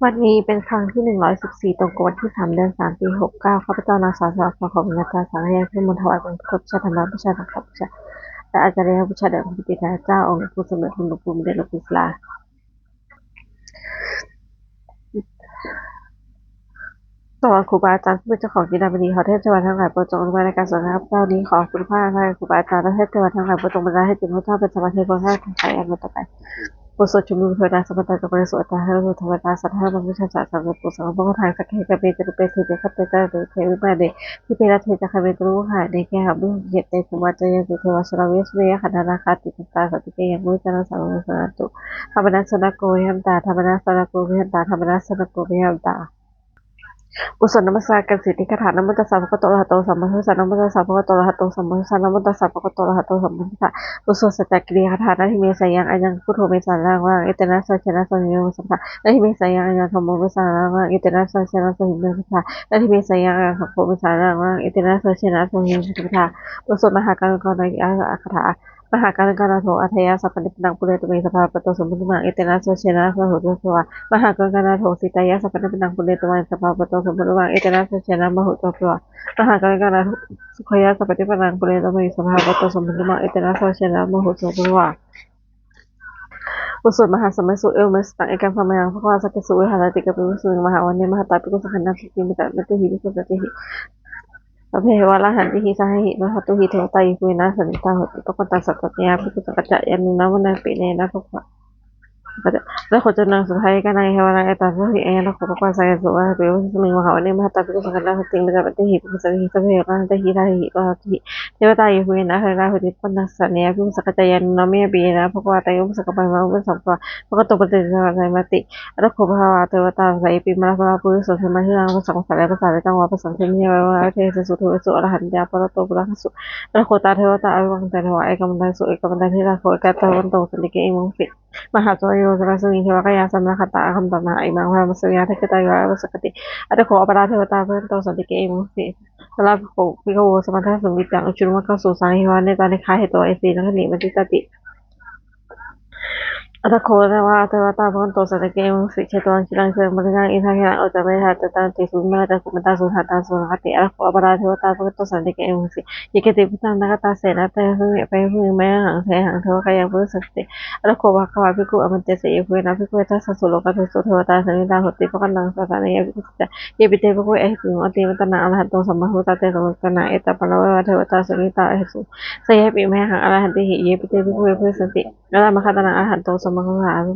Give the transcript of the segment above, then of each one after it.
ວັນນີ້ເປັນຄັ້ງທີໜຶ່ງຮ້ອຍສິບສີ່ ຕົງກັບວັນທີສາມ ເດືອນສາມ ປີຫົກເກົ້າ ຂ້າພະເຈົ້ານາງສາວສະຫວັນ ຂໍຂອງບັນດາສາທາຍາດ ຂຶ້ນມນຖວາຍເປັນພຸດທະບູຊາ ທຳມະບູຊາ ສະຫວັງຄະບູຊາ ແລະ ອາຈາລະຍະບູຊາ ແດ່ອົງພະເດຊເຈົ້າ ອົງຜູ້ສຳເລັດຮຸ່ນ ຫຼວງປູ່ເບັນເດດ ຫຼວງປູ່ສິລາ. ຕໍ່ວ່າຄູບາອາຈານຜູ້ເປັນເຈົ້າຂອງຈິນດາມະນີ ຂໍເທບເທວະດາທັງຫຼາຍໂປດຈົ່ງອະນຸໂມທະນາໃນການສວດຂອງຂ້າພະເຈົ້ານີ້. ຂໍຄຸນພະອາຈານ ຄູບາອາຈານ ແລະ ເທບເທວະດາທັງຫຼາຍໂປດຈົ່ງບັນດາໃຫ້ຈິດຂອງຂ້າພະເຈົ້າເປັນສະມາທິ ເພື່ອສ້າງສາຍອັນຕໍ່ໄປ. ບົດສວດຊຸມນຸມເທວະດາສັບພະສັດ ກັບບໍລິສຸດ ອັດຕາ ໃຫ້ເທວະດາສັດ ທັງໝູ່ທັງສັດ ສັງກະປຸ ສັງກະປຸ ຄັນທັງ ສັກເກ ກະເມ ຈະຕຸເປ ເທເປ ຄັດເຕ ຈະເຣ ເທວິມາເນ ທິເປ ລະເທ ຈັກຂະເມ ຕະລຸ ຄະເນ ແກ່ເຮົາ ມີເຫດໃດ ພູມາ ຈະຍັງ ເທວາ ຊະລາ ເວສ ເມ ຍະ ຄະນາ ນາຄາ ຕິ ຕາ ສັນຕິເກ ຍັງ ເມ ຈະນາ ສາ ເມ ສະນາຕຸ ທຳມະນາ ສະນະໂກ ເມ ທັນຕາ ທຳມະນາ ສະນະໂກ ເມ ທັນຕາ ທຳມະນາ ສະນະໂກ ເມ ທັນຕາ. ບົດສວດນະມັດສະການສິດທິກາຖາ ນະໂມຕັດສະ ພະຄະວະໂຕ ອະລະຫະໂຕ ສຳມາສຳພຸດທັດສະ ນະໂມຕັດສະ ພະຄະວະໂຕ ອະລະຫະໂຕ ສຳມາສຳພຸດທັດສະ ນະໂມຕັດສະ ພະຄະວະໂຕ ອະລະຫະໂຕ ສຳມາສຳພຸດທັດສະ. ບົດສວດສັດຈະກິລິຍາກາຖາ ນະທິເມ ສະຍັງ ອາຍັງ ພຸດໂທ ເມ ສະຣະນັງ ວະຣັງ ເອເຕນະ ສັກເຂນະ ສະຫະໂຍ ສະພະທາ ນະທິເມ ສະຍັງ ອາຍັງ ທຳໂມ ເມ ສະຣະນັງ ວະຣັງ ເອເຕນະ ສັກເຂນະ ສະຫະໂຍ ສະພະທາ ນະທິເມ ສະຍັງ ອາຍັງ ສັງໂຄ ເມ ສະຣະນັງ ວະຣັງ ເອເຕນະ ສັກເຂນະ ສະຫະໂຍ ສະພະທາ. ບົດສວດມະຫາກາລຸນາທິການກະຖາ ມະຫາກາລຸນາທິການາໂທ ອາທະຍາ ສັບພະນິບພານັງ ປຸເຣຕຸ ມະະຫິສາພາ ປະໂຕ ສົມມຸດຕະມັງ ເອເຕນະ ສັກເຂນະ ສະຫະໂຫຕຸ ສະພະວາ ມະຫາກາລຸນາທິການາໂທ ສີຕາຍາ ສັບພະນິບພານັງ ປຸເຣຕຸ ມະະຫິສາພາ ປະໂຕ ສົມມຸດຕະມັງ ເອເຕນະ ສັກເຂນະ ສະຫະໂຫຕຸ ສະພະວາ ມະຫາກາລຸນາທິການາໂທ ສຸຂາຍາ ສັບພະນິບພານັງ ປຸເຣຕຸ ມະະຫິສາພາ ປະໂຕ ສົມມຸດຕະມັງ ເອເຕນະ ສັກເຂນະ ສະຫະໂຫຕຸ ສະພະວາ. ບົດສວດມະຫາສະໄມສູດ ເອວເມສະຕັງ ເອກັງ ສະມະຍັງ ພະຄະວາ ສັກກະໂສ ວິຫາຣະຕິ ກະປິໂມສະມິງ ມະຫາວັນເນ ມະຫະຕາ ພິກຂຸ ສັກຂະນາ ສະຕິ ມິຕະ ເມ ເຕຫິ ພິກຂຸ ສັກເກຫິ ສະເພ ເທວະ ລາຫັນຕິຫິ ສາຫະຫິ ໂນ ຫະຕຸຫິ ເທວະຕາ ເຢ ຄຸເມ ນາ ສັນຕິຕາ ໂຫຕິ ພະຄະວັນຕາ ສັກກະຍາ ພິກຂຸ ສັກກະຈາຍານຸນາ ວະນາ ປິເນນະ ພະຄະວາ ອະຕະໂຄ ຈົນນັງ ສຸທາເອການັງ ເອຫະວະນັງ ເອຕາ ສະຫະຫິ ອາຍະນະໂຄ ພະຄະວາ ສັກກະໂສ ວະຫະຕຸ ເຍ ໂຫ ສະມິງ ມະຫາວັນເນ ມະຫະຕາ ພິກຂຸ ສັກຂະນາ ສະຕິ ມິຕະ ເມ ເຕຫິ ພິກຂຸ ສັກກະຫິ ສະເພ ລາຫັນຕິຫິ ສາຫະຫິ ໂນ ຫະຕຸຫິ ເທວະຕາ ເຢ ຄຸເມ ນາ ສັນຕິຕາ ໂຫຕິ ພະຄະວັນຕາ ສັກກະຍານຸນາ ວະນາ ປິເນນະ ພະຄະວາ ຕະໂຍ ສະກະປະມາ ອຸປະສຳປະ ພະຄະວະໂຕ ປະເຕ ສະວະ ສະຍາມະຕິ ອະຕະໂຄ ພະຄະວາ ເທວະຕາ ສະຍະປິມະລະ ພະລະ ປຸລິໂສ ເທມະພິລັງ ພະສັງ ສາລະ ພະສາລະ ຕັງ ວາ ພະສັງ ເທມະ ເທວະ ເທສະ ສຸ ເທວະ ສຸ ອະລະຫັນຕາ ປະລະໂຕ ປະລະຄະສຸ ອະຕະໂຄ ຕາ ເທວະຕາ ອະວິວັງ ຕາ ເທວະ ເອກະມັນຕະ ສຸ ເອກະມັນຕາ ທິລະໂຄ ເອກະຕະວັນໂຕ ສັນຕິເກ ອິມັງ ມະຫາສະວະໂຍ ສະລະສະມິງ ເທວະກາຍາ ສະມະນະຄະຕາ ອາຄັນຕະ ມະຫາອິມັງ ມະຫາມະສະຍາ ທັກກະຕາ ເຍ ອາສະກະຕິ ອະຕະໂຄ ອະປະລາ ເທວະຕາ ພະວັນໂຕ ສັນຕິເກ ອິມັງ ສະລະໂຄ ພິກຂະໂວ ສະມັນທະ ສະມິດຈັງ ອະຈຸນະ ມັງຄະ ສຸ ສາເຫ ເທວະ ເນຕາ ເນຄາ ເຫໂຕ ເອເສ ນັກຂະນິ ມັນຕິ ຕະຕິ ອະຕະໂຄ ເທວະ ເທວະຕາ ພະວັນໂຕ ສັນຕິເກ ອິມັງ ສະ ເຊໂຕ ລັງ ກິລັງ ເຊ ມັງ ຍາງ ອິນທາ ເຄລັງ ໂອ ຈະ ເມ ທາ ຈະ ຕາ ເຕ ສຸ ວິມະລະ ຈັກຂຸ ມັນຕາ ສຸ ທາ ຕາ ສຸ ນະຄະຕິ ອະຕະໂຄ ອະປະລາ ເທວະຕາ ພະວັນໂຕ ສັນຕິເກ ອິມັງ ສະ ເຢ ເກ ຕິ ພຸດທາ ນາກະຕາ ເສນາ ເຕ ຫະ ເພ ຫະ ເມ ຫັງ ເທ ຫັງ ເທວະກາຍັງ ປະຕິສັນຕິ ອະຕະໂຄ ພະຄະວາ ພິກຂຸ ອະມັນເຕ ສະ ເຢ ຄຸເມ ນາ ພິກຂຸ ເທສະ ສຸໂລກາ ເທໂສ ເທວະຕາ ສະມິດຕາ ໂຫຕິ ພະຄະວັນຕັງ ສາສະນະ ເຍ ພິກຂຸ ສັກຈະ ເຢ ປິເຕ ພິກຂຸ ເອຫິ ເຕ ເມ ຕະນາ ອະລະຫັນໂຕ ສຳມາ ສຳພຸດທາ ເຕ ສະ ເມ ຕະນາ ເອຕາ ປະລະ ເວ ເທວະຕາ ສະມິດຕາ ເອ ສະ ສະ ເຢ ປິ ເມ ຫັງ ອະລະຫັນຕິຫິ ເຍ ປິເຕ ພິກຂຸ ເອ ພິ ສັນຕິ ອະລະ ມະຄະ ຕະນາ ອະລະຫັນໂຕ ສຳມາ ສຳ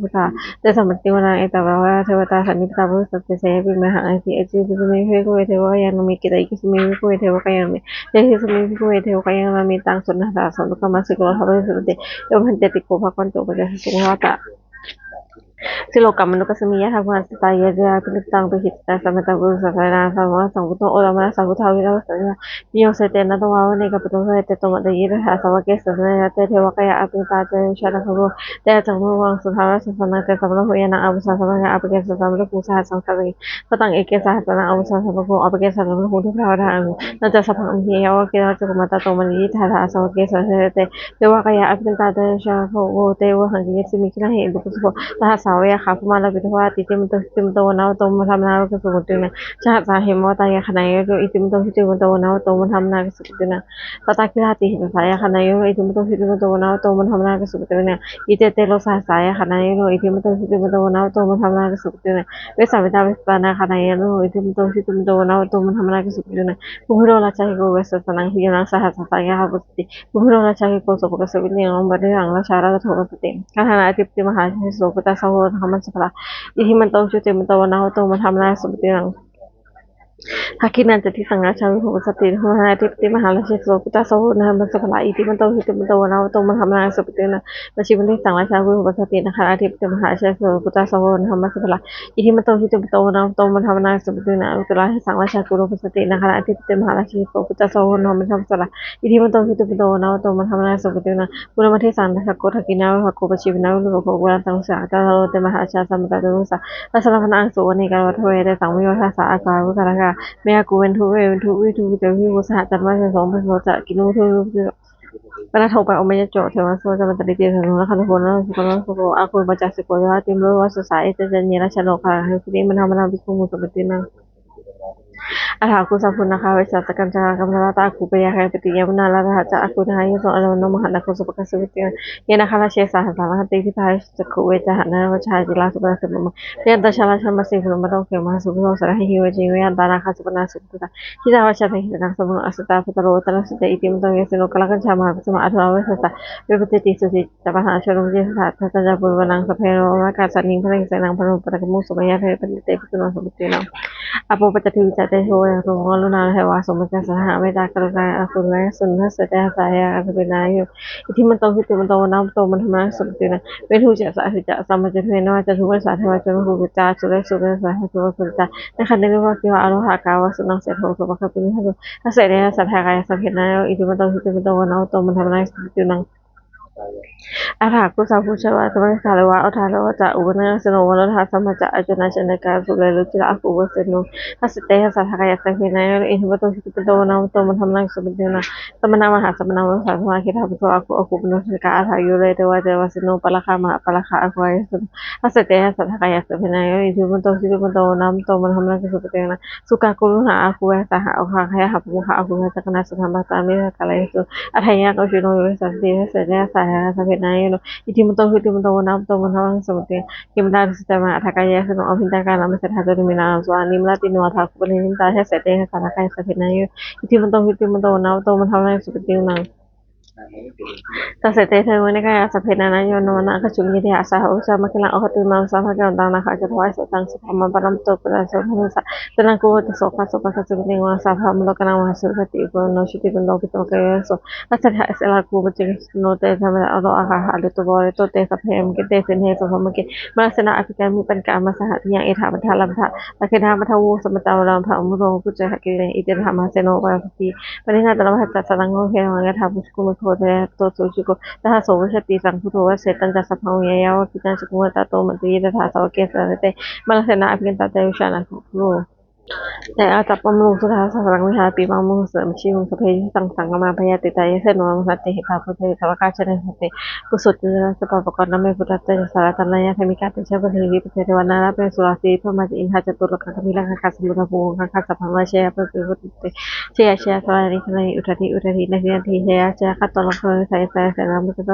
ພຸດທາ ເຕ ສະ ມັນຕິ ວະນາ ເອຕາ ປະລະ ເທວະຕາ ສະ ເຍ ປິ ເມ ຫັງ ເອ ເຈ ເຍ ປິ ເມ ພິກຂຸ ເອ ເທວະກາຍານຸເມ ກິຕາ ເຍ ປິ ເມ ພິກຂຸ ເອ ເທວະກາຍານຸເມ ເຍ ປິ ເມ ພິກຂຸ ເອ ເທວະກາຍານຸເມ ຕັງ ສຸນນະ ສາ ສະ ໂລ ກາມາ ສິກຂະ ໂລ ທະ ເມ ສະ ເຕ ເຢ ມະ ເຈ ຕິ ໂຄ ພະຄະວັນໂຕ ປັນຈະ ສະ ສຸ ພະວະ ຕະ ສິໂລ ກາມາ ນຸ ກາສະມິ ຍະ ທາ ມຸ ຕາ ເຢ ເຢ ຍະ ປິ ຕະ ຕັງ ເປ ຫິ ຕະ ສະ ເມ ຕະ ໂວ ສະ ສະ ນະ ສະ ໂມ ສະ ສະ ບຸ ໂຕ ໂອ ຕະ ມະ ນະ ສາ ບຸ ທາ ວິ ລະ ວະ ສະ ຍະ ໂຍ ເສ ເຕ ນະ ຕະ ວາ ວະ ເນ ກະ ປະ ໂຕ ສະ ເຫ ເຕ ໂຕ ມະ ເດ ຍິ ຕະ ຖາ ສາ ວະ ເກ ສະ ສະ ເນ ຍະ ເຕ ເທ ວະ ກາຍາ ອາ ປິ ຕາ ເຕ ໂຊ ຊະ ນະ ຄະ ໂຣ ເຕ ອາ ຈັກ ໂມ ວັງ ສຸ ທາ ວະ ສະ ສະ ນັງ ເຕ ສະ ວະ ໂລ ຫະ ຍາ ນັງ ອາ ວະ ສາ ສະ ມະ ຍາ ອາ ປະ ເກ ສະ ສະ ມະ ລະ ພູ ສະ ຫັດ ສະ ສັງ ສະ ເກ ສະ ຕັງ ເອ ເກ ສະ ຫັດ ສະ ນັງ ອາ ວະ ສາ ສະ ມະ ໂກ ອາ ປະ ເກ ສະ ສະ ມະ ລະ ພູ ເທ ພະ ທາ ວະ ທາ ອາ ງ ນະ ຈະ ສະ ພັງ ອັມ ເພ ຍາ ວະ ເກ ສະ ຈັກ ໂຄ ມະ ຕາ ໂຕ ມະ ເນ ຍິ ທາ ທາ ອາ ສາ ວະ ເກ ສະ ສະ ເນ ຍະ ເຕ ເທ ວະ ກາຍາ ອາ ປິ ຕາ ເຕ ໂຊ ຊະ ນະ ຄະ ໂຣ ເຕ ວະ ຫັງ ເກ ຍະ ສະ ມິ ກິ ລະ ເຫ ເອ ລຸ ກະ ສຸ ໂພ ທະ ຫະ ສາ ວະ ຍາ ຄາ ພູ ມາ ລະ ປິ ທະ ວາ ຕິ ເຕ ມະ ໂຕ ທິ ເຕ ມະ ໂຕ ນາ ໂວ ໂຕ ມະ ທຳ ນາ ກະ ສຸ ເຕ ນະ ຊະ ຫະ ສາ ເຫ ມະ ຕາ ຍາ ຄະ ນາ ໂຍ ໂຕ ອິ ຕິ ມະ ໂຕ ທິ ເຕ ມະ ໂຕ ນາ ໂວ ໂຕ ມະ ທຳ ນາ ກະ ສຸ ເຕ ນະ ສະ ຕາ ກິ ລາ ຕິ ຫິ ຕະ ສາ ຍາ ຄະ ນາ ໂຍ ໂຕ ອິ ຕິ ມະ ໂຕ ທິ ເຕ ມະ ໂຕ ນາ ໂວ ໂຕ ມະ ທຳ ນາ ກະ ສຸ ເຕ ນະ ອີ ເຕ ເຕ ໂລ ສະ ຫະ ສາ ຍາ ຄະ ນາ ໂຍ ໂຕ ອິ ຕິ ມະ ໂຕ ທິ ເຕ ມະ ໂຕ ນາ ໂວ ໂຕ ມະ ທຳ ນາ ກະ ສຸ ເຕ ນະ ເວ ສາ ເມ ຕາ ເວ ສະ ຕາ ນາ ຄະ ນາ ໂຍ ໂຕ ອິ ຕິ ມະ ໂຕ ທິ ເຕ ມະ ໂຕ ນາ ໂວ ໂຕ ມະ ທຳ ນາ ກະ ສຸ ເຕ ນະ ພູ ມິ ໂລ ຣາ ຊາ ເຄ ໂກ ເວ ສະ ສະ ນັງ ພິ ຍາ ນັງ ສະ ຫະ ສາ ສາ ຍາ ຄະ ໂພ ສະ ຕິ ພູ ມິ ໂລ ຣາ ຊາ ເຄ ໂກ ໂສ ໂພ ກະ ສະ ວິ ເນ ອງ ບະ ເດ ຮັງ ຣາ ຊາ ຣາ ໂທ ປະ ສະ ຕິ ຄັນທະນາ ອະທິປະຕິ ມະຫາ ເຊ ໂສ ພຸດ ຕະ ສາ ໂຫ ນະ ຄະ ມັນ ສະ ພະ ລາ ອິ ທິ ມັນ ໂຕ ຈຸ ຕິ ມັນ ໂຕ ວະ ນາ ໂຫ ໂຕ ມະ ທຳ ນາ ກະ ສຸ ປະ ຕິ ນັງ ທັກຂິ ນັນ ຈະ ທິ ສັງ ຣາ ຊາ ວິ ໂຫ ປະ ສະ ຕິ ໂຫ ນະ ອະທິປະຕິ ມະຫາ ເຊ ໂສ ພຸດ ຕະ ສາ ໂຫ ນະ ຄະ ມັນ ສະ ພະ ລາ ອິ ທິ ມັນ ໂຕ ທິ ຕິ ມັນ ໂຕ ວະ ນາ ໂຫ ໂຕ ມະ ທຳ ນາ ກະ ສຸ ປະ ຕິ ນັງ ປັດ ຊິ ມັນ ທິ ສັງ ຣາ ຊາ ວິ ໂຫ ປະ ສະ ຕິ ນະ ຄະ ອະທິປະຕິ ມະຫາ ເຊ ໂສ ພຸດ ຕະ ສາ ໂຫ ນະ ຄະ ມັນ ສະ ພະ ລາ ອິ ທິ ມັນ ໂຕ ທິ ຕິ ມັນ ໂຕ ວະ ນາ ໂຫ ໂຕ ມະ ທຳ ນາ ກະ ສຸ ປະ ຕິ ນັງ ອຸ ຕະ ຣາ ທິ ສັງ ຣາ ຊາ ກຸ ໂຣ ປະ ສະ ຕິ ນະ ຄະ ອະທິປະຕິ ມະຫາ ລາ ເຊ ໂສ ພຸດ ຕະ ສາ ໂຫ ນະ ຄະ ມັນ ສະ ພະ ລາ ອິ ທິ ມັນ ໂຕ ທິ ຕິ ມັນ ໂຕ ວະ ນາ ໂຫ ໂຕ ມະ ທຳ ນາ ກະ ສຸ ປະ ຕິ ນັງ ປຸ ນະ ມະ ເທ ສັງ ຣາ ຊາ ໂກ ທັກຂິ ນາ ເວ ພະ ໂກ ປັດ ຊິ ມະ ນາ ເວ ໂຣ ໂພ ກຸ ຣະ ຕັງ ສະ ຕະ ໂຣ ເຕ ມະຫາ ຊາ ສະ ມະ ຕະ ໂຕ ສະ ຣາ ສະ ຣະ ພະ ນະ ອັງ ສຸ ວະ ເນ ກາ ຣະ ວັດ ທະ ເວ ເຕ ສັງ ວະ ໂຍ ທາ ສະ ອາ ກາ ວະ ກາ ຣະ ກາ ເມ ອາ ກຸ ເວັນ ທຸ ເວ ເວັນ ທຸ ວິ ທຸ ວິ ຕະ ວິ ໂຫ ສະ ຫະ ຈັນ ມະ ເຊ ໂສ ມະ ໂຊ ຈະ ກິ ໂນ ໂທ ໂນ ປະນາໂທ ປະອອກມາຍະໂຈ ເທວະໂສ ຈະມັນຕະລິເຕ ສະໂນ ລະຄະໂນໂພ ນະໂສ ໂກ ນະໂສ ອາໂກ ປັນຈາສິໂກ ຍະວາຕິມໂລ ວາສຸສາ ເອເຕ ຍະເນ ລາຊະໂນ ຄາ ເຮ ພິນິ ມັນທາ ມະນາ ພິກຂຸ ມຸ ສະເມ ຕິ ນັງ ອະຖາ ອາກູ ສາພູ ນາຄາ ເວສາ ສະກັນ ຈະລາ ກັມມະລາ ຕາ ອາກູ ປະຍາ ໄຄ ປະຕິ ຍາ ວະນາ ລາ ທະ ຈະ ອາກູ ນາ ຍະໂສ ອາໂລ ນະ ມະຫາ ນາໂຄ ສະປະກະ ສຸ ປະຕິ ຍາ ນາຄາ ລາ ເຊ ສາ ຫະ ສາ ລະ ຫະ ເຕ ພິທາ ສະ ໂຄ ເວ ຈະ ຫະ ນາ ວະ ຊາ ຈະລາ ສຸປະນາ ສຸປະມາ ພະຍັນຕະ ຊາ ລາ ຊາ ມະ ເສ ພຸ ນະ ມະ ໂຕ ເຂ ມະ ຫາ ສຸ ໂພ ສະ ລະ ຫະ ຫິ ວະ ເຈ ເວ ອັນຕາ ນາຄາ ສຸປະນາ ສຸ ຕາ ທິດາ ວະ ຊາ ເທ ນາ ສະ ມຸ ອັດສະຕາ ພັດຕະໂລ ວັດຕະນະ ສຸ ເຕ ອິ ຕິ ມະ ໂຕ ຍະ ສະ ໂນ ກາ ລະ ກັນ ຊາ ມະ ຫາ ປະ ສະ ມາ ອາ ໂທ ອາ ເວ ສະ ຕາ ເວ ປະ ເຈ ຕິ ສຸ ຕິ ຕະ ມະ ຫາ ໂຊ ໂນ ເຈ ສະ ທະ ທະ ຍະ ປຸ ວະ ນັງ ສະ ເພ ໂລ ມະ ກາ ສະ ນິງ ພະ ເນ ສະ ນັງ ພະ ໂນ ປະ ຕະ ກະ ມຸ ສຸ ມະ ຍາ ເທ ປະ ເຕ ປິ ຕຸ ນາ ສຸ ປະ ເຕ ນັງ ອາໂປ ປັດ ຈະ ທີ ວິ ຈະ ເຕ ໂຊ ຍະ ໂສ ວະ ລຸ ນາ ເທ ວາ ສົມ ມະ ຈະ ສະ ຫະ ເມ ຕາ ກະ ລຸ ນາ ອາ ຄຸ ນາ ຍະ ສຸນ ທັດ ສະ ເຕ ຫະ ສາ ຍະ ອາ ສະ ເພ ນາ ຍຸ ອິ ທິ ມັນ ໂຕ ຫິ ຕິ ມັນ ໂຕ ວະ ນາ ໂຕ ມັນ ທຳ ມະ ນາ ສຸ ປະ ເຕ ນັງ ເວ ທູ ຈະ ສະ ອາ ທິ ຈະ ສະ ມະ ຈະ ເທ ນະ ວະ ຈະ ທຸ ມະ ສາ ເທ ວາ ຈຸ ນະ ຄູ ຈາ ຈຸ ເລ ສຸ ເລ ສະ ຫະ ຈຸ ວະ ຄຸ ຈາ ນະ ຄັນ ເດ ເວ ວະ ເກ ວະ ອາໂລ ຫະ ກາ ວະ ສຸ ນັງ ເສ ໂທ ໂສ ປະ ຄະ ປິ ນະ ຫະ ໂຕ ທັດ ສະ ເຕ ຫະ ສາ ຍະ ອາ ສະ ເພ ນາ ຍຸ ອິ ທິ ມັນ ໂຕ ຫິ ຕິ ມັນ ໂຕ ວະ ນາ ໂຕ ມັນ ທຳ ມະ ນາ ສຸ ປະ ເຕ ນັງ ອາຖາ ກຸ ສາ ພູ ຊະ ວະ ຕະ ມະ ຄາ ລະ ວະ ອອ ທາ ລະ ວະ ຈະ ອຸ ວະ ນະ ສະ ໂນ ວະ ໂລ ທະ ສະ ມະ ຈະ ອາ ຈຸ ນະ ຊະ ນະ ກາ ສຸ ເລ ລຸ ຈິ ລະ ອາ ຄູ ວະ ເສ ໂນ ທັດ ສະ ເຕ ຫະ ສາ ຍະ ອາ ສະ ເພ ນາ ຍະ ອິ ທິ ມັນ ໂຕ ຫິ ຕິ ມັນ ໂຕ ວະ ນາ ໂຕ ມັນ ທຳ ມະ ນາ ສຸ ປະ ເຕ ນັງ ສະ ມະ ນະ ມະ ຫາ ສະ ມະ ນາ ວະ ສາ ສະ ມະ ເຂ ທາ ພຸດ ໂທ ອາ ຄູ ອາ ຄູ ປະ ໂນ ສະ ກາ ອາ ທາ ໂຍ ເລ ເຕ ວະ ເຕ ວະ ເສ ໂນ ປະ ລະ ຄາ ມະ ປະ ລະ ຄາ ອາ ຄວາ ຍະ ສຸ ທັດ ສະ ເຕ ຫະ ສາ ຍະ ອາ ສະ ເພ ນາ ຍະ ອິ ທິ ມັນ ໂຕ ຫິ ຕິ ມັນ ໂຕ ວະ ນາ ໂຕ ມັນ ທຳ ມະ ນາ ສຸ ປະ ເຕ ນັງ ສຸກາ ກຸລຸ ຫາ ອາ ຄູ ວະ ສາ ຫະ ໂອ ຄາ ຄະ ຍະ ຫະ ປະ ໂມ ຄະ ອາ ຄູ ວະ ຈະ ກະ ນາ ສະ ທຳ ມະ ຕາ ເມ ຕະ ກາ ລະ ຍະ ສຸ ອັດ ທະ ຍະ ໂກ ຊິ ໂນ ເວ ສາ ສະ ຕິ ທັດ ສະ ເຕ ຫະ ສາ ຍະ ອາ ສະ ເພ ນາ ຍະ ອິ ທິ ມັນ ໂຕ ຫິ ຕິ ມັນ ໂຕ ວະ ນາ ໂຕ ມັນ ທຳ ມະ ນາ ສຸ ປະ ເຕ ນັງ ເຂ ມະ ຕາ ທຸ ສະ ຕະ ມະ ອາ ທະ ກາ ຍະ ສະ ໂນ ອະ ພິ ຕະ ກາ ນາ ມະ ສະ ທາ ໂຕ ເມ ນາ ອາ ສວາ ນິມ ລາ ຕິ ໂນ ອາ ທາ ຄູ ປະ ເນ ນິມ ຕາ ທັດ ສະ ເຕ ຫະ ສາ ຍະ ອາ ສະ ເພ ນາ ຍະ ອິ ທິ ມັນ ໂຕ ຫິ ຕິ ມັນ ໂຕ ວະ ນາ ໂຕ ມັນ ທຳ ມະ ນາ ສຸ ປະ ເຕ ນັງ ທັດ ສະ ເຕ ເທ ເມ ນະ ກາ ຍະ ສະ ເພ ນາ ນາ ຍະ ໂນ ວະ ນະ ອາ ຄະ ຈຸ ເຍ ເທ ອາ ສາ ຫະ ໂອ ຊາ ມະ ເຂ ລັງ ອອ ຄະ ຕຸ ມາ ສາ ພະ ກາ ນ ຕັງ ນາ ຄະ ອາ ຈະ ທວາຍ ສະ ຕັງ ສະ ພະ ມະ ປະ ນຳ ໂຕ ປະ ນາ ສະ ພະ ນະ ສະ ຕະ ນັງ ໂກ ວັດ ຕະ ໂສ ຄະ ໂສ ປະ ຄະ ສຸ ເນ ວະ ສາ ພະ ມະ ໂລ ກະ ນາ ມະ ຫາ ສຸ ຄະ ຕິ ອຸ ປະ ໂນ ຊຸ ຕິ ປະ ໂນ ພິ ຕະ ມະ ກາ ຍະ ໂສ ອາ ສະ ທະ ສະ ລາ ກູ ປະ ເຈ ໂນ ເຕ ທະ ມະ ອາ ໂລ ອາ ຄາ ຫະ ເຣ ໂຕ ໂບ ເຣ ໂຕ ເຕ ສະ ເພ ເມ ເກ ເຕ ເສ ເນ ສະ ພະ ມະ ເກ ມະ ລະ ເສ ນາ ອາ ພິ ກາ ມິ ປັນ ກາ ມະ ສະ ຫະ ຕິ ຍັງ ເອ ຖາ ມະ ທາ ລະ ມະ ທະ ລະ ເຂ ນາ ມະ ທະ ໂວ ສະ ມະ ຕາ ວະ ລາ ມະ ພະ ອະ ມຸ ໂຣ ກຸ ເຈ ຫະ ກິ ເນ ອິ ເຕ ທະ ມະ ເສ ໂນ ປະ ຍາ ປະ ຕິ ປະ ເນ ນາ ຕະ ລະ ມະ ຫະ ຈະ ສະ ລັງ ໂລ ເຄ ມະ ຍາ ທາ ປຸ ສະ ກຸ ມະ ໂຄ ເຕ ໂຕ ໂຕ ຈຸ ໂກ ຕະ ຫະ ໂສ ວິ ຊະ ຕິ ສັງ ພຸດ ໂທ ວະ ເສ ຕັນ ຈະ ສະ ພາ ວິ ຍາ ຍາ ວະ ກິ ຕາ ສຸ ໂກ ມະ ຕະ ໂຕ ມະ ຕິ ຕະ ທະ ສະ ວະ ເກ ສະ ເນ ເຕ ມະ ລະ ເສ ນາ ອະ ພິ ກັນ ຕາ ເຕ ວິ ຊາ ນະ ໂຄ ໂລ ເຕ ອາ ຕະ ປະ ມະ ລຸງ ສຸ ທາ ສະ ລັງ ວິ ຫາ ປິ ມະ ມຸ ເສ ມະ ຊິ ມຸງ ສະ ເພ ຍຸ ຕັງ ສັງ ກະ ມາ ພະ ຍາ ຕິ ຕາ ເຍ ເສ ໂນ ມະ ສະ ເຕ ຫິ ຕາ ພຸດ ເທ ສະ ວະ ກາ ຊະ ເນ ເສ ເຕ ກຸ ໂສ ຕິ ລະ ສະ ປະ ປະ ກອນ ນະ ເມ ພຸດ ຕະ ເຈ ສະ ລະ ຕະ ນະ ຍະ ເທ ມິ ກາ ເຕ ຊະ ປະ ເທ ວິ ປະ ເທ ເທ ວະ ນາ ລາ ເປ ສຸ ລາ ສີ ພະ ມາ ຈະ ອິນ ທາ ຈະ ຕຸ ລະ ກະ ກະ ມິ ລະ ກະ ຄະ ສະ ມຸ ທະ ພູ ກະ ຄະ ສະ ພະ ມາ ເຊ ຍະ ປະ ເຕ ໂຄ ເຕ ເຊຍະ ເຊຍະ ທະລານິ ທະລານິ ອຸດທະທິ ອຸດທະທິ ນະທິ ນະທິ ເຊຍະ ເຊຍະ ຄະ ໂຕ ລະ ໂຄ ສະ ເອ ສະ ເອ ສະ ນະ ມຸ ສະ ເຊ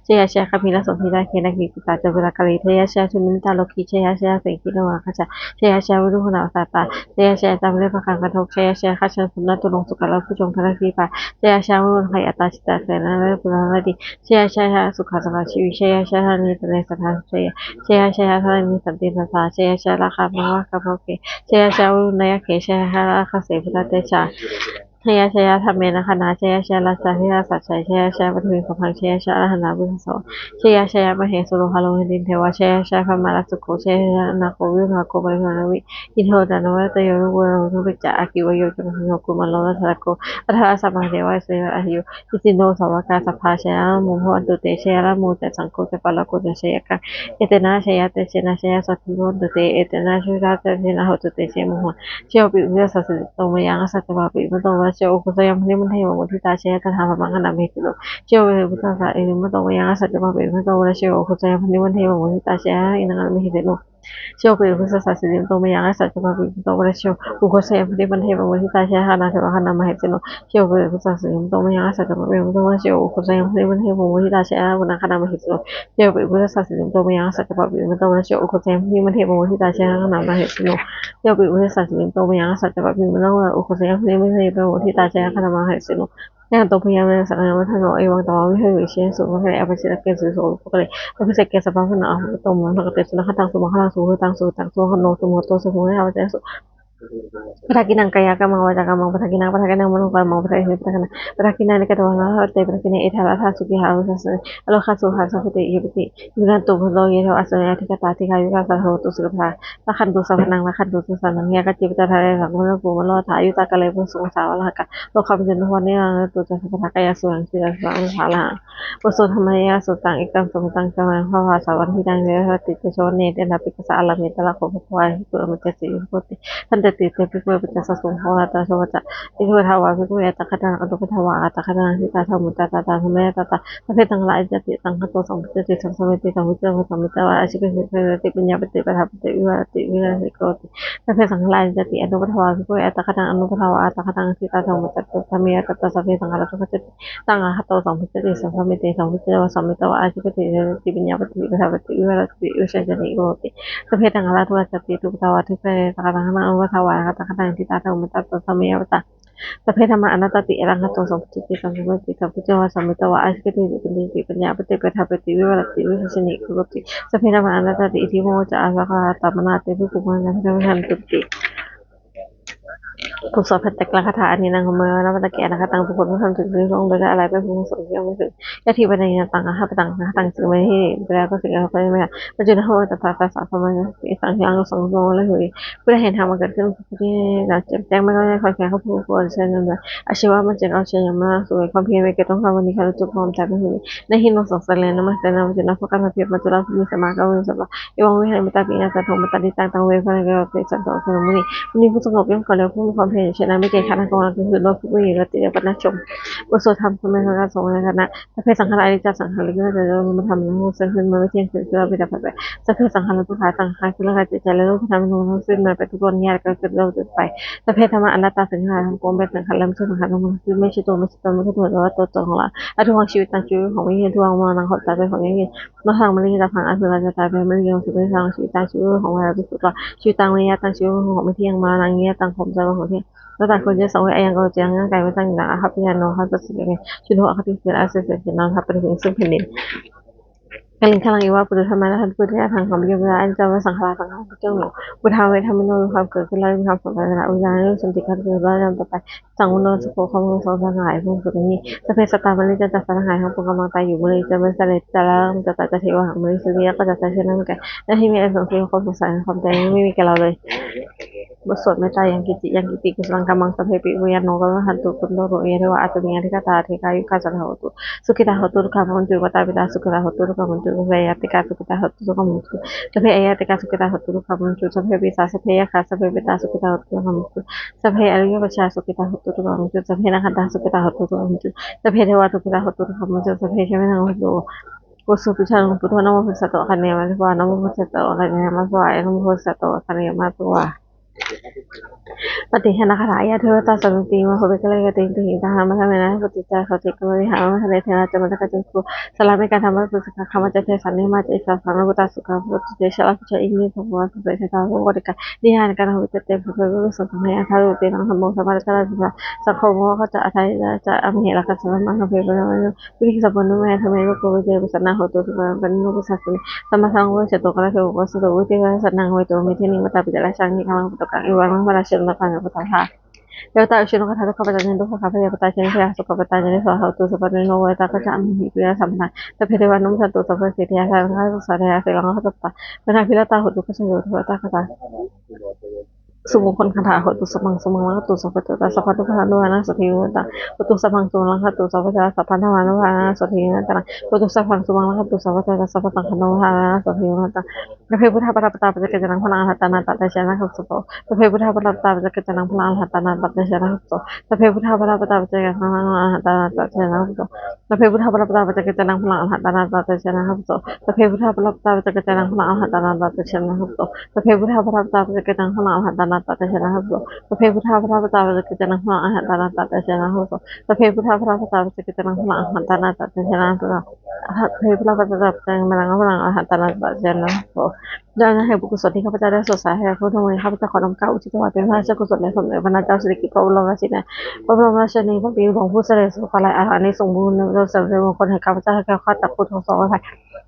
ເຊຍະ ເຊຍະ ຄະ ມິ ລະ ໂສ ພິ ລະ ເຄ ນະ ເຄ ກິ ຕາ ຈະ ເວ ລະ ກາ ລີ ເຊຍະ ເຊຍະ ຊຸນິ ມິ ຕາ ໂລ ຄີ ເຊຍະ ເຊຍະ ເສ ກິ ໂນ ອາ ຄະ ຊະ ເຊຍະ ເຊຍະ ວະ ລຸ ຫະ ນາ ວະ ສາ ຕາ ເຊຍະ ເຊຍະ ຕາ ເມ ລະ ພະ ຄັງ ກະ ໂທ ເຊຍະ ເຊຍະ ຄະ ເຊ ນະ ໂຕ ລົງ ສຸ ກະ ລະ ພຸ ຈົງ ທະ ລະ ຄີ ປາ ເຊຍະ ເຊຍະ ວະ ລຸ ຫະ ຍະ ຕາ ຊິ ຕະ ເສ ນະ ລະ ປຸ ລະ ລະ ດີ ເຊຍະ ເຊຍະ ສຸຂະ ສະ ກາ ຊີ ວິ ເຊຍະ ເຊຍະ ທະ ເນ ຕະ ເນ ສະ ທາ ເຊຍະ ເຊຍະ ເຊຍະ ທະ ເນ ສັນ ຕິ ສະ ທາ ເຊຍະ ເຊຍະ ລາ ຄາ ມະ ວະ ຄະ ໂພ ເກ ເຊຍະ ເຊຍະ ວະ ລຸ ນາ ຍະ ເຂ ເຊຍະ ເຊຍະ ລາ ຄະ ເສ ພຸດ ທະ ເຕ ຊາ ເຊຍະ ເຊຍະ ທະ ເມ ນະ ຄະ ນາ ເຊຍະ ເຊຍະ ລາ ຊາ ເຊຍະ ລາ ຊາ ເຊຍະ ເຊຍະ ປະ ທະ ມີ ຄະ ພັງ ເຊຍະ ເຊຍະ ອະ ລະ ຫະ ນາ ບຸດ ສະ ເຊຍະ ເຊຍະ ມະ ເຫ ສຸ ໂລ ຫະ ໂລ ຫະ ດິນ ເທ ວາ ເຊຍະ ເຊຍະ ພະ ມາ ລະ ສຸໂຂ ເຊຍະ ເຊຍະ ນາໂຄ ວິ ມະ ໂຄ ປະ ມະ ນາ ວິ ອິນໂທ ດານະວະ ເຕ ໂຍ ລຸ ໂກ ລະ ໂທ ເບ ຈະ ອາ ກິ ວະ ໂຍ ຈະ ມະ ໂຫ ໂຄ ມະ ໂລ ລະ ທະ ລະ ໂກ ອັດ ທະ ລະ ສະ ມະ ເດ ວະ ເສ ຍະ ອາ ຍຸ ອິ ສິ ໂນ ສາ ວະ ກາ ສະ ພາ ເຊຍະ ລະ ມຸ ໂພ ອັນຕຸ ເຕ ເຊຍະ ລະ ມຸ ຈະ ສັງ ໂຄ ຈະ ປະ ລະ ໂກ ຈະ ເຊຍະ ກັງ ເອ ເຕ ນະ ເຊຍະ ເຕ ເຊ ນະ ເຊຍະ ສາ ທີ ໂພ ອັນຕຸ ເຕ ເອ ເຕ ນະ ຊຸ ທາ ເຕ ເຊ ນະ ໂຫ ຕຸ ເຕ ເຊ ມຸ ໂຫ ເຊ ໂຍ ປິ ອຸ ສະ ສະ ສິ ໂຕ ມະ ຍັງ ອະ ສະ ຈະ ມະ ປິ ມະ ໂຕ ມະ ລະ ເຊ ໂອ ໂຄ ສະ ຍັງ ພະ ນິ ມັນ ເທ ມະ ໂມ ທິ ຕາ ເຊ ຍະ ຕະ ຖາ ພະ ມັງ ຄະ ນະ ເມ ຕິ ໂນ ເຊ ໂອ ປິ ອຸ ສະ ສະ ເອ ມະ ໂຕ ມະ ຍັງ ອະ ສະ ຈະ ມະ ປິ ມະ ໂຕ ມະ ລະ ເຊ ໂອ ໂຄ ສະ ຍັງ ພະ ນິ ມັນ ເທ ມະ ໂມ ທິ ຕາ ເຊ ຍະ ອິນ ນະ ຄະ ນະ ເມ ທິ ເຕ ໂນ ເຊ ໂອ ປິ ອຸ ສະ ສະ ສິ ໂຕ ມະ ຍັງ ອະ ສະ ຈະ ມະ ປິ ໂຕ ມະ ລະ ເຊ ໂອ ໂຄ ສະ ຍັງ ພະ ນິ ມັນ ເທ ມະ ໂມ ທິ ຕາ ເຊ ຍະ ນະ ເທ ວະ ຄະ ນະ ມະ ເຫ ຕິ ໂນ ເຊ ໂອ ປິ ອຸ ສະ ສະ ສິ ໂຕ ມະ ຍັງ ອະ ສະ ຈະ ມະ ປິ ໂຕ ມະ ລະ ເຊ ໂອ ໂຄ ສະ ຍັງ ພະ ນິ ມັນ ເທ ມະ ໂມ ທິ ຕາ ເຊ ຍະ ນະ ຄະ ນະ ມະ ເຫ ຕິ ໂນ ເຊ ໂອ ປິ ອຸ ສະ ສະ ສິ ໂຕ ມະ ຍັງ ອະ ສະ ຈະ ມະ ປິ ໂຕ ມະ ລະ ເຊ ໂອ ໂຄ ສະ ຍັງ ພະ ນິ ມັນ ເທ ມະ ໂມ ທິ ຕາ ເຊ ຍະ ນະ ຄະ ນະ ມະ ເຫ ຕິ ໂນ ເຊ ໂອ ປິ ອຸ ສະ ສະ ສິ ໂຕ ມະ ຍັງ ອະ ສະ ຈະ ມະ ປິ ໂຕ ມະ ລະ ໂອ ໂຄ ສະ ຍັງ ພະ ນິ ມັນ ເທ ມະ ໂມ ທິ ຕາ ເຊ ຍະ ນະ ຄະ ນະ ມະ ເຫ ຕິ ໂນ ຍະ ໂຕ ພະ ຍາ ເມ ສະ ນະ ຍະ ມະ ທະ ໂນ ເອ ວັງ ຕະ ວາ ວິ ຫະ ວິ ເຊ ຍະ ສຸ ໂຄ ຄະ ເລ ອະ ປະ ຊິ ຕະ ເກ ສຸ ໂສ ໂຄ ຄະ ເລ ອະ ພິ ເສ ເກ ສະ ປະ ພະ ນະ ອະ ໂຫ ໂຕ ມະ ນະ ກະ ເຕ ສຸ ນະ ຄະ ຕັງ ສຸ ມັງ ຄະ ລັງ ສຸ ໂຫ ຕັງ ສຸ ຕັງ ສຸ ຫະ ໂນ ສຸ ໂຫ ໂຕ ສຸ ໂຫ ຍະ ວະ ເຈ ຍະ ສຸ ປະທະກິນນັງ ກາຍະ ກຳມັງ ວາຈາ ກຳມັງ ປະທະກິນາ ປະທະກິນາ ມະໂນ ກຳມັງ ປະທະ ປະທະກິນາ ເນ ກະ ຕະ ວັງ ນະ ເຕ ປະທະກິນາ ເອ ທາ ລະ ທາ ສຸ ກິ ຫາ ອະ ໂລ ຄາ ສຸ ຫາ ສັງ ຄະ ຕິ ເຍ ປະຕິ ວິນະ ຕຸ ໂພ ໂລ ເຍ ເທ ອະ ສະ ຍາ ທິ ຄະ ຕາ ທິ ຄາ ວິ ກາ ສາ ໂຫ ຕຸ ສຸ ກະ ພາ ລະ ຄັນ ຕຸ ສະ ພະ ນັງ ລະ ຄັນ ຕຸ ສະ ສະ ນັງ ຍາ ກະ ຈິ ປະ ຕະ ທາ ເຣ ສັງ ໂມ ນະ ໂກ ມະ ໂລ ທາ ຍຸ ຕະ ກະ ເລ ໂພ ສຸ ສາ ວະ ລະ ຫະ ກະ ໂລ ຄຳ ເຈ ໂນ ໂຫ ເນ ລັງ ຕຸ ຈະ ສະ ພະ ນາ ກາຍະ ສຸ ຍັງ ຊິ ຕະ ສະ ພະ ອະ ສະ ທາ ລະ ຫະ ໂອ ໂສ ທຳ ມະ ຍາ ໂສ ຕັງ ເອ ກັງ ສະ ມັນ ຕັງ ສະ ມັງ ພະ ວາ ສາ ວັນ ທິ ຍັງ ເຣ ຫະ ຕິ ເຕ ໂຊ ເນ ເຕ ນະ ປິ ກະ ສະ ອາ ລະ ເມ ຕະ ລະ ໂຄ ພະ ຄວາ ຫິ ຕຸ ອະ ມະ ຈະ ສິ ໂພ ຕິ ຄັນ ເຕ ติ เตปิโก ปัจจัสสะ สุโห หะตา โส ปัจจะ อิทิ ปัทวา ภิกขเว อัตถะคะตานัง อนุปัทวา อัตถะคะตานัง สิตา สะมุตตะตา ธัมมะยะตาตา สัพเพ สังขารา อนิจจาติ สังขะโต สังวุจจาติ สังสะเวทิ สังวุจจะวา สัมมิตวา อาชีวะ สิกขะติ ปัญญาปฏิ ปะทาปฏิ วิวาติ วิรัสสิโกติ สัพเพ สังขารา อนิจจาติ อนุปัทวา ภิกขเว อัตถะคะตานัง อนุปัทวา อัตถะคะตานัง สิตา ธัมมะยะตาตา สัพเพ สังขารา ทุกขะติ สังขะโต สังวุจจาติ สังสะเวทิ สังวุจจะวา สัมมิตวา อาชีวะ สิกขะติ ปัญญาปฏิ ปะทาปฏิ วิวาติ วิรัสสิโกติ สัพเพ สังขารา ทุกขะติ อนุปัทวา ภิกขเว อัตถะคะตานัง อนุปัทวา อัตถะคะตานัง สิตา ธัมมะยะตาตา ธัมมะยะตาตา สัพเพ ธัมมา อนัตตาติ อรหังคาโต สัมมาสัมพุทโธ สัมมาสัมพุทโธ สัพพุทโธ สัมมาสัมพุทโธ วา อาชีวะ สิกขะติ ปัญญาปฏิ ปะทาปฏิ วิวาติ วิรัสสิโกติ สัพเพ ธัมมา อนัตตาติ อิทิ ภะคะวะตา ภะคะวะตา อะระหะตา สัมมาสัมพุทโธ สัมมาสัมพุทโธ สัพพันตุติ บทสวดภัตตะกะคาถา อะทินนัง ธัมมัง นะมัสสามิ อะระหะตัง บุคคลผู้ทำถึงที่พระองค์โดยได้อาลัย เป็นผู้ทรงสมบูรณ์ที่ยังไม่ถึง ยะถีปะเนนะ ตัง อะหะปะตัง อะหะตัง สิกขิเมหิ ผู้ใดก็สิ่งอันเขาไม่ได้ ปัจจุบันโห ตัสสะ ตัสสะ ธัมมา สังฆัง สังโฆ โลหิ ผู้ใดเห็นธรรมอันเกิดขึ้น ผู้ที่แจ่มแจ้งไม่ต้องได้คอยแคร์ เขาผู้ควรเช่นนั้น อาชีวะมันจึงเอาชัยมรรคสุข ความเพียรไม่เกิดต้องทำวันนี้ เขารู้จุดความใจเป็นผู้นี้ นะหิโน สังสาเรนะ มัจเจนะ ปัจจุบัน เพราะการมาเพียร มัจจุราชผู้มีสมาก็มีสำหรับ เอวังวิหาริ เมตตาปินะ สันโท มัตตานิตัง ตัง เว ภะคะเว สันโท เขมิมุนี มุนีผู้สงบย่อมกล่าวแล้ว ผู้มีความเพียรอยู่เช่นนั้น ไม่เกียจคร้าน ในกลางวันกลางคืน โดยผู้มีอยู่และติดปะนะชม บทสวดธรรม สมัยพระสงฆ์ในคณะ สัพเพ สังขารา อนิจจา สังขาริกา สัจจะ ธรรมะ ทั้งหมดซึ่งขึ้นมาไม่เที่ยง เสื่อมเสีย เป็นดับไป สัพเพ สังขาร ทุกขา สังขารคือร่างกายจิตใจ และรูปธรรมทั้งหมดทั้งสิ้น มันเป็นทุกข์ทรมาน เกิดขึ้นแล้วเสื่อมไป สัพเพ ธัมมา อนัตตา สิ่งทั้งหลายทั้งปวงเป็นสังขาร และไม่ใช่สังขารทั้งหมดทั้งสิ้น ไม่ใช่ตัว ไม่ใช่ตน ไม่ใช่ตัวตน หรือว่าตัวตนของเรา อทุกขัง ชีวิตตั้ง ชีวิตของวิญญาณ ทุกขัง มรณัง ความตายเป็นของยั่งยืน มรณัง มะริยะ พัง อสุราจะตายเป็น มะริยะ สุข นิรัง ชีวิตตั้ง ชีวิตของเราเป็นสุข ชีวิตตั้ง วิญญาณตั้ง ชีวิตของไม่เที่ยง มรณัง วิญญาณตั้ง ความตายเป็นของเที่ยง แล้วแต่คนจะสังเวช อายัง ก็จะยัง ร่างกายไม่ตั้งอยู่ หลัง อาภัพ พยาโน คัสสะ สิเก ชุโน อคติ เสนา อาเสสะ เสนา ทัพ ไปถึงซึ่งแผ่นดิน กลิงคลัง อิวะ ปุถุธัมมา ทัพ พุทธะ ทัง คำ ยมรา อันจาวะ สังขารา สังขาร พระเจ้าหนู พุทธา เวทมิโน มีความเกิดขึ้นแล้ว มีความสงบแล้ว อุยานิ สันติ การเกิดแล้ว ย่อมต่อไป สังวโน สุโข ความสงบสงสารหาย พระองค์ทรงมี สัพเพ สัตตา มะริยะ สัตว์ทั้งหลาย ทั้งปวง กำลังตายอยู่ มะริยะ เวสะเล จารา จัตตา จะเทวะ มะริสะเว ยักษ์ จัตตา เช่นนั้นเหมือนกัน นาทิเม อันสงสัย ความสงสัย ความใจไม่มีแก่เราเลย บทสวดเมตตา ยังกินจิ ยังกินจิ กุสลัง กัมมัง สัพเพปิ ยาโน กัมมัง คันตุ กุณโต โร เย เทวะ อัตตา เม อธิกาตา เทกายุกา สัทธา โหตุ สุขิตา โหตุ ทุกขา มุนจุ มาตา ปิตา สุขิตา โหตุ ทุกขา มุนจุ สัพเพ ญาติกา สุขิตา โหตุ ทุกขา มุนจุ สัพเพ อญาติกา สุขิตา โหตุ ทุกขา มุนจุ สัพเพ ปีสา สัพเพ ยักขา สัพเพ เปตา สุขิตา โหตุ ทุกขา มุนจุ สัพเพ อริยปัจจา สุขิตา โหตุ ทุกขา มุนจุ สัพเพ นักขันตา สุขิตา โหตุ ทุกขา มุนจุ สัพเพ เทวา สุขิตา โหตุ ทุกขา มุนจุ สัพเพ เทวา นัง โหตุ โอสุปิชา ลงปุโท นะโม พุทธัสสะ โต อะคะเน ยะมะ นะโม พุทธัสสะ โต อะคะเน ยะมะ สวา นะโม พุทธัสสะ โต อะคะเน ยะมะ สวา ปฏิฆานะคาถา ยะ เทวะตา สันติ มา โภ เว กะเร กะติง เตหิ สะหะ มะ ทะเวนะ ปะติจจา โสติ กะโร เยหะ มะ ทะเร เทนะ จะ มะ ทะกะ จันตุ สะ ลา เม กา ธรรมะ ปุสสะ คะ มะ จะ เทสา นิ มะ จะ อิสสะ สะ นะ ปุตตา สุ ขะ โห ติ เต ชะ ลา พุ ชะ อิ เม ภะ วะ สุ เต ชะ ตา โห กะ ติ กะ นิ ยา นะ กะ นะ โห วิ เจ เต ภะ คะ วะ สุ สัง ฆะ ยะ ถา รู เป ตัง ธัมโม สะ มะ นะ ตะ ระ สะ สะ โฆ โม ฆะ จะ อะ ทะ ยะ จะ อะ มะ เห ระ ฆัสสะ มะ นะ เภ ปะ นะ มะ นะ วิ ริ ขะ สะ ปุ ณ เม ธะ เม วะ โก เว เต ปะ สะ นะ โห ตุ สุ ขะ รัง กะ นิ โน ปะ สะ สะ เม สะ มะ ทะ รัง วะ เช โต กะ ระ เท โว กะ สะ โต วิ เท วะ สะ นัง เว โต เม เท นิ มะ ตา ปิ จะ รา ชา นิ ฆะ รัง ปะ ตุ กัง เอ วะ รัง วะ รา เช โน ตะ กะ เอ ปะ ทะ ทะ เท วะ ตา เช นิ เท หะ สุ ขะ ปะ ตา เน สะ หะ โห ตุ สะ ปะ เน โน วะ ตะ กะ จะ อะ มะ หิ ปิ ยะ สะ มะ นะ สัพเพ เทวา นุ มะ สันตุ สัพพะ เท เท ยะ ทะ รัง คะ ตุ สะ เท ยะ เส รัง คะ ตุ ปะ มะ ทะ พิ ระ ตา โห ตุ ขะ เช โต เท วะ ตะ กะ ตา สุโมงคลคาถา โหตุ สัพพัง สุมัง รักขันตุ สัพพะ เทวะตา สัพพะ ทุกขา นุภาเวนะ สัพพะ เทวะตา โหตุ สัพพัง สุมัง รักขันตุ สัพพะ เทวะตา สัพพะ ธัมมา นุภาเวนะ สัพพะ เทวะตา โหตุ สัพพัง สุมัง รักขันตุ สัพพะ เทวะตา สัพพะ สังฆา นุภาเวนะ สัพพะ เทวะตา สัพเพ พุทธา ปะระปะตา ปัจจเก จานัง พะลัง อะระหันตา นา ตะ เต ชะ นะ ขัสสะ โต สัพเพ พุทธา ปะระปะตา ปัจจเก จานัง พะลัง อะระหันตา นา ตะ เต ชะ นะ ขัสสะ โต สัพเพ พุทธา ปะระปะตา ปัจจเก จานัง พะลัง อะระหันตา นา ตะ เต ชะ นะ ขัสสะ โต สัพเพ พุทธา ปะระปะตา ปัจจเก จานัง พะลัง อะระหันตา นา ตะ เต ชะ นะ ขัสสะ โต สัพเพ พุทธา ปะระปะตา ปัจจเก จานัง พะลัง อะระหันตา นา ตะ เต ชะ นะ ขัสสะ โต สัพเพ พุทธา ปะระปะตา ปัจจเก จานัง พะลัง อะระหันตา นา ตะ เต ชะ นะ ขัสสะ โต สัพเพ พุทธา ปะระปะตา ปัจจเก จานัง พะลัง อะระหันตา นา ตะ เต ชะ นะ ขัสสะ โต สัพเพ พุทธา ปะระปะตา ปัจจเก จานัง พะลัง อะระหันตา นา ตะ เต ชะ นะ ขัสสะ โต สัพเพ พุทธา ปะระปะตา ปัจจเก จานัง พะลัง อะระหันตา นา ตะ เต ชะ นะ ขัสสะ โต สัพเพ พุทธา ปะระปะตา ปัจจเก จานัง พะลัง อะระหันตา นา ตะ เต ชะ นะ ขัสสะ โต สัพเพ พุทธา ปะระปะตา ปัจจเก จานัง พะลัง อะระหันตา นา ตะ เช นะ ขัสสะ โต ยะถา พุทธัง เม ข้าพเจ้าขอน้อมเกล้าอุทิศถวายเป็นพระราชกุศลและสมเด็จพระนางเจ้าสิริกิติ์พระบรมราชินีนาถ พระบรมราชชนนีพักดีหลวงผู้เสด็จสู่ฟ้าลัย อาหารอันสมบูรณ์ในสำเร็จมงคลให้ข้าพเจ้าให้แคล้วคลาดจากทุกข์โศกโรคภัย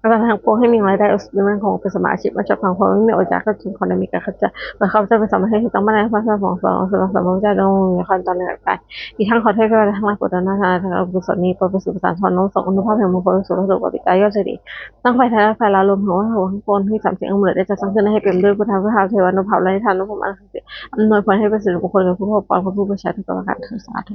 อาหารทั้งปวงให้มีรายได้อุดมมั่นคงเป็นสมมาอาชีพ มาชอบทางความไม่มีอดอยากก็จึงขอได้มีการข้าพเจ้า ขอข้าพเจ้าเป็นสมมาให้ที่ต้องมาในพระสมองสองสำหรับสมมาเจ้าดวงมีความตอนเลือกไป อีกทั้งขอเทพเทวดาทั้งหลายโปรดอนุโมทนาทานกุศลนี้ โปรดประสิทธิ์ประสานพรน้อมส่งอนุภาพแห่งมงคลสู่พระสุคติกายยอดเสรี ทั้งฝ่ายไทยและฝ่ายลาว รวมถึงวัตถุมงคลที่สามสิ่งองค์บริเวณได้จัดสร้างขึ้นให้เปี่ยมด้วยพุทธานุภาพ เทวานุภาพ และนิทานุภาพอันศักดิ์สิทธิ์ อำนวยพรให้เป็นสิริมงคลแก่ผู้ครอบครอง และผู้บูชาทุกประการเทอญ สาธุ